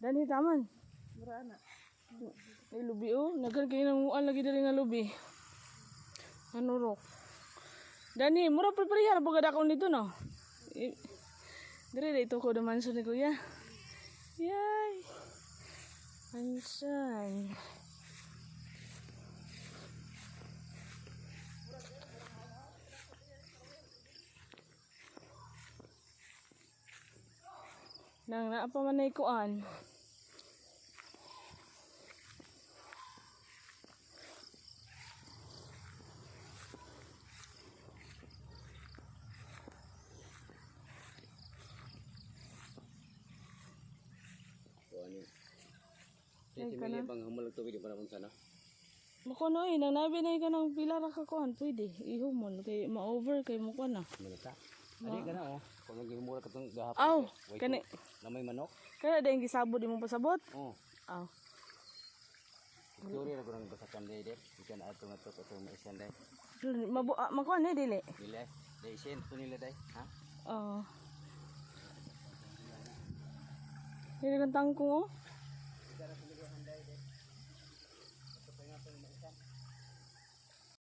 Dani taman. Mura na. Ay, lubi oh. Naghan kayo ng muan lagi diri nga lubi. Ano rok? Dani, mura prepare ra pagad ako nito no. Diri dito ko naman sa ni kuya. Yay. Ansan. Nang naa pa man ay kuan. So ano. Ay, Ay, kana. kana. Pang humulag tubig di para kung sana. Makuno eh, nang nabi na ka ng pila ra ka kuan, pwede. Ihumon kay ma-over kay mo kuan na. Malata. Adi ka na oh. Kung naghihumulag ka itong gahapon. Aw, Wait, kani Na may manok. kaya dayong gisabot imong pasabot. Oh. Aw. Victoria ra ko nang basakan day day. Ikan ato nga to katong maisan day. Mabu ah, makuan eh dili. Dili. Day isen to nila day. Ha? Oo. Dili kang tangkong oh.